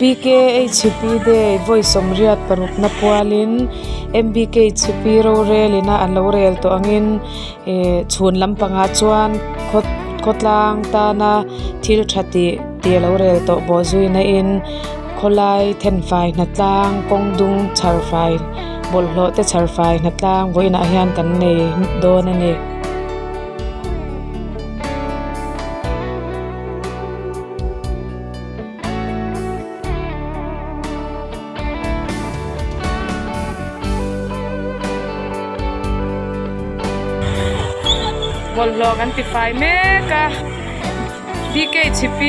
BKHP Day vawi sawmriat parukna pualin MBKHP rorel ina an lo rel tawh angin eh chhun lampangah chuan khaw khawtlang tana thil tha tih tih a lo rel tawh bawh zui na in khawlai thenfai hnatlang kawng dung chhar fai bawlhhlawh te chhar fai hnatlang vawiinah hian kan nei dawn a ni. Bawlhhlawh kan ti fai mek a BKHP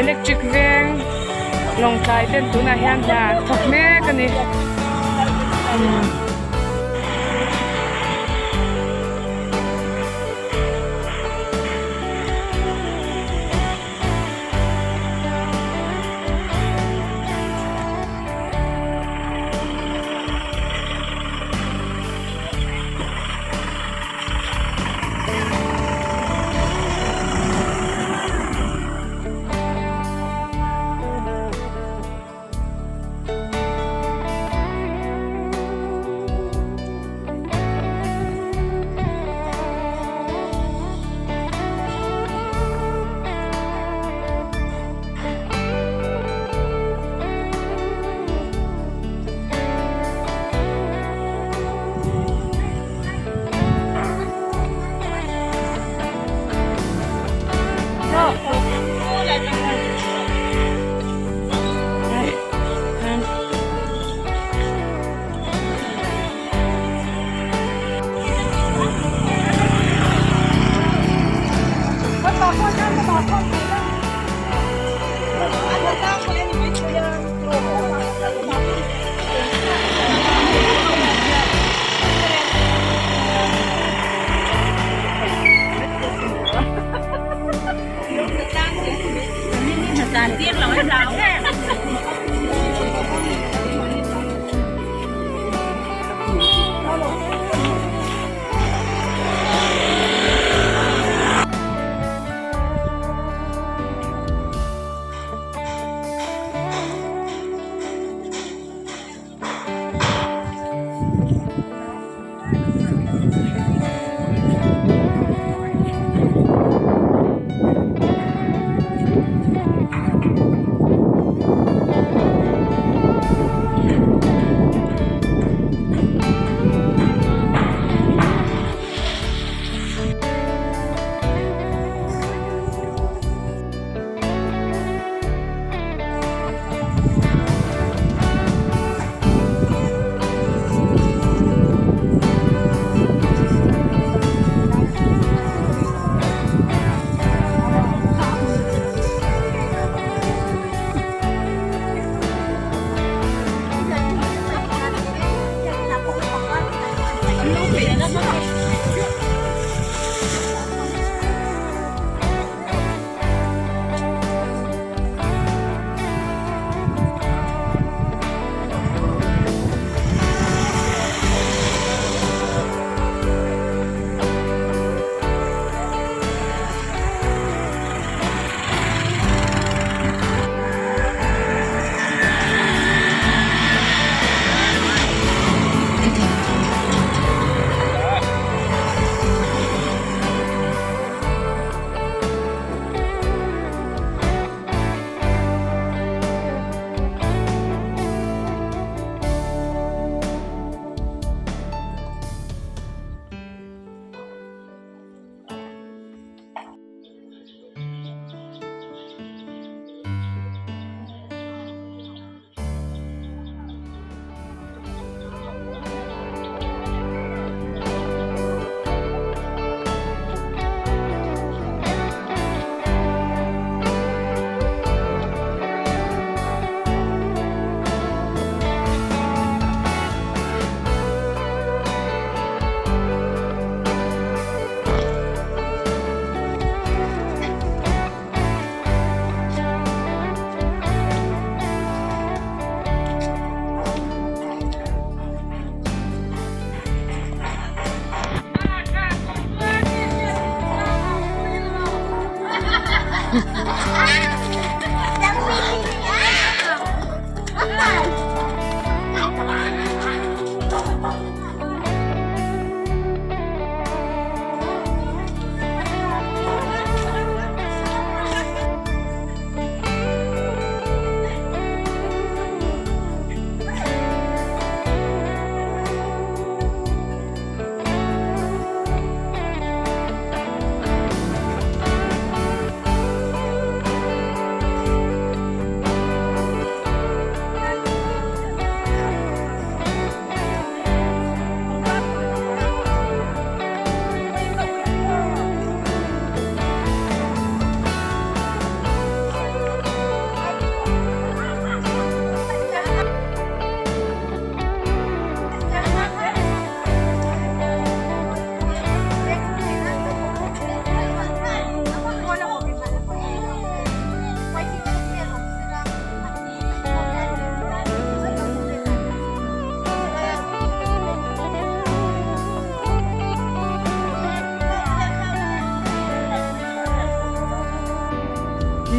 electric veng lawngtlai ten tunah hian hna an thawk mek a ni.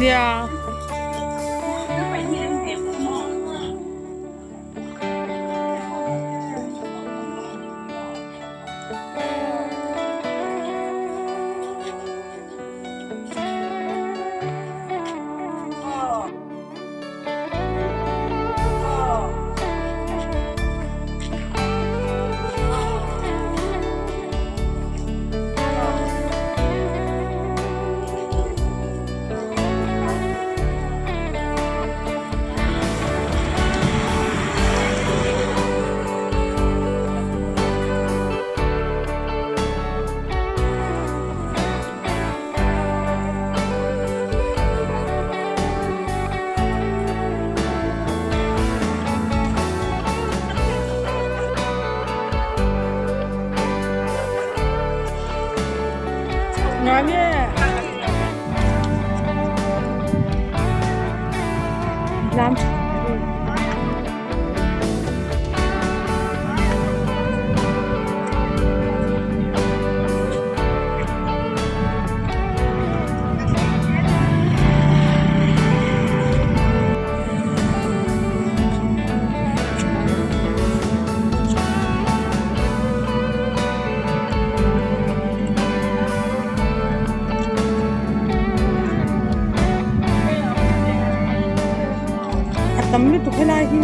Nia. A tam lutuk helai hi.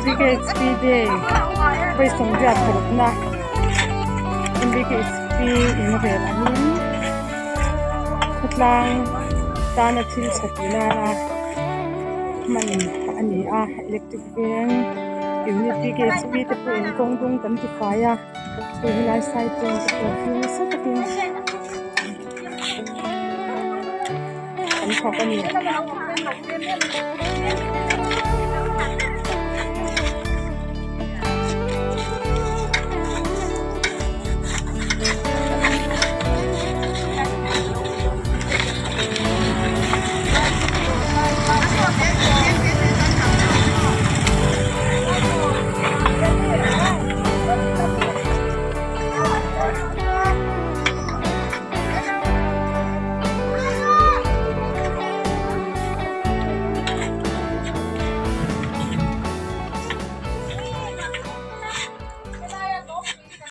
BKHP Day vawi sawmriat parukna BKHP in rel angin khawtlang tana thil tha tih nana hman a ni a electric veng unit BKHP te pawhin kawng dung kan ti fai a hei helai side te pawh hi nasa takin an thawk a ni.